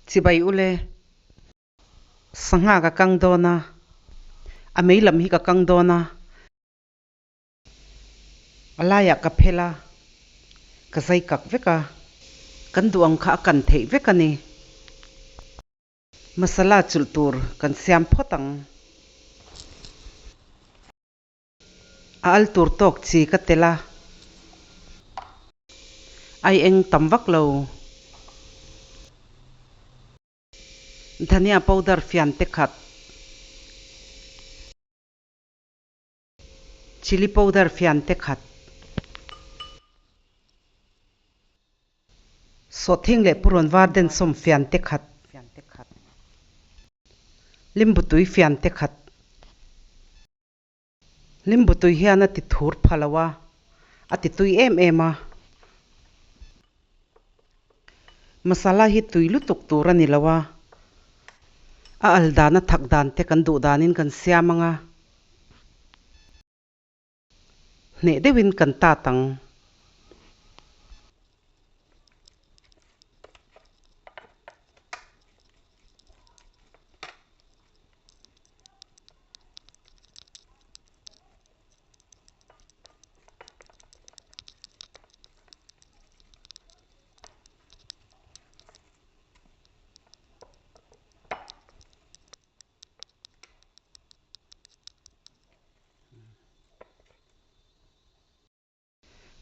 Chibai ule. Sangha ka kang dawn a, a mei lam hi ka kang dawn a, a laiah ka phel a, ka zai kak vek a, kan duh ang kha a kan theih vek a ni. Masala chulh tur kan siam phawt ang. A al tur tawk chi ka tel a, ai eng tam vak lo. Dhania powder fian te khat. Chilli powder fian te khat. Sawhthing leh purawn var densawm fian te khat. Limbu tui fian te khat. Limbu tui hian a ti thur pha lo a, a ti tui em em a. Masala hi tui lutuk tur a ni lo a, a al dan a thak dan te kan duh danin kan siam ang a. Hneh deuhin kan tat ang.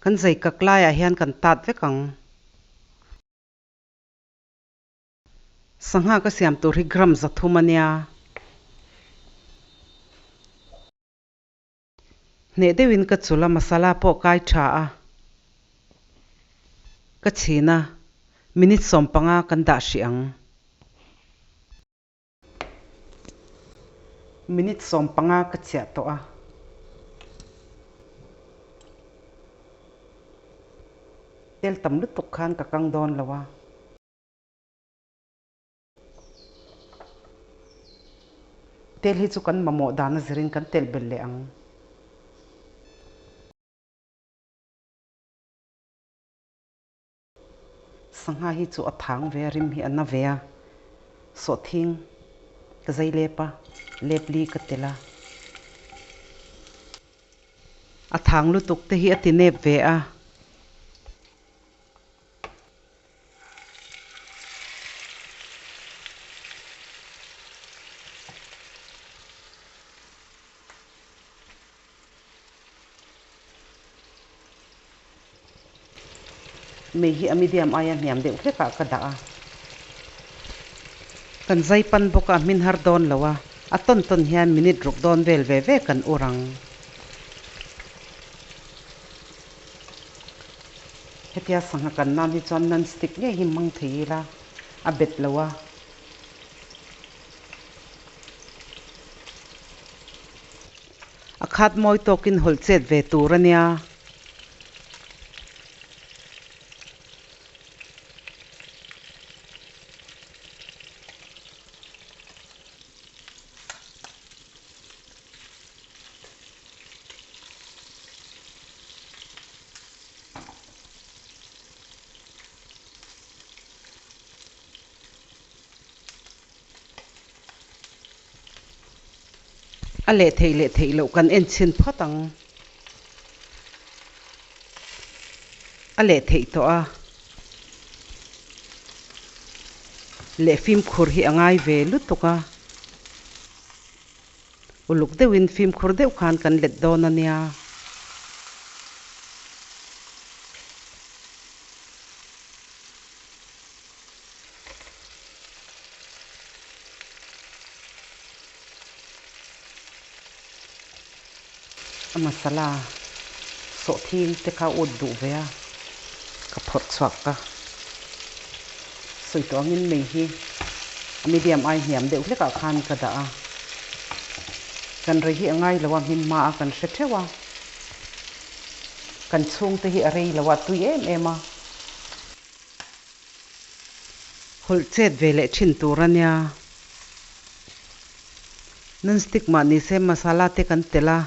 Kan zai kak laiah hian kan tat vek ang. Sangha ka siam tur hi gram 300 a nia. Hneh deuhin ka chul a, masala pawh kai tha a. Ka chhin a, minute 15 kan dah hrih ang. Minute 15 ka chhiah tawh a. Tel tam lutuk khan ka kang dawn lo a. Tel hi chu kan mamawh dan a zirin kan telh belh leh ang. Sangha hi chu a thang ve a, rim hi a na ve a. Sawhthing ka zai lep a, lep li ka telh a. A thang lutuk te hi a ti nep ve a. Mei hi a medium aia hniam deuh hlekah ka dah a. Kan zai pan bawk a, hmin har dawn lo a, a tawn tawn hian minute ruk dawn vel ve ve kan ur ang. Hetia sangha kan nan hi chuan non stick ngei hi hmang thei ila a bet lo a. A khat mawi tawkin hawlh chet ve tur a nia. A leh theih leh theih loh kan en chhin phawt ang. A leh theih tawh a. Leh fimkhur hi a ngai ve lutuk a. Uluk deuhin fimkhur deuh khan kan let dawn a nia. A masala sawhthing te kha ut duh ve a, ka phawrh chhuak ka sawi tawh angin mei hi a medium ai hniam deuh hlekah khan ka dah a, kan rei hi a ngai lo a hmin hma a kan hre theuh a, kan chhungte hi a rei lo a tui em em a. Hawlh chet ve leh thin tur a nia. Non stick mah ni se masala te kan telh a,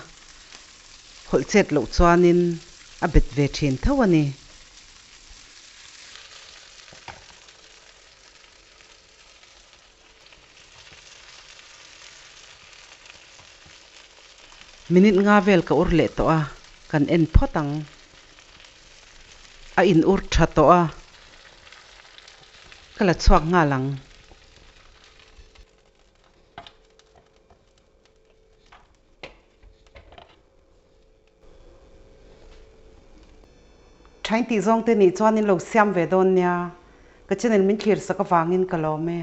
hawlh chet loh chuanin a bet ve thin tho a ni. Minute nga vel ka ur leh tawh a, kan en phawt ang. A in ur tha tawh a, ka la chhuak nghal ang. Thain tih zawng te nih chuan in lo siam ve dawn nia, ka channel min thlir sak avangin ka lawm e.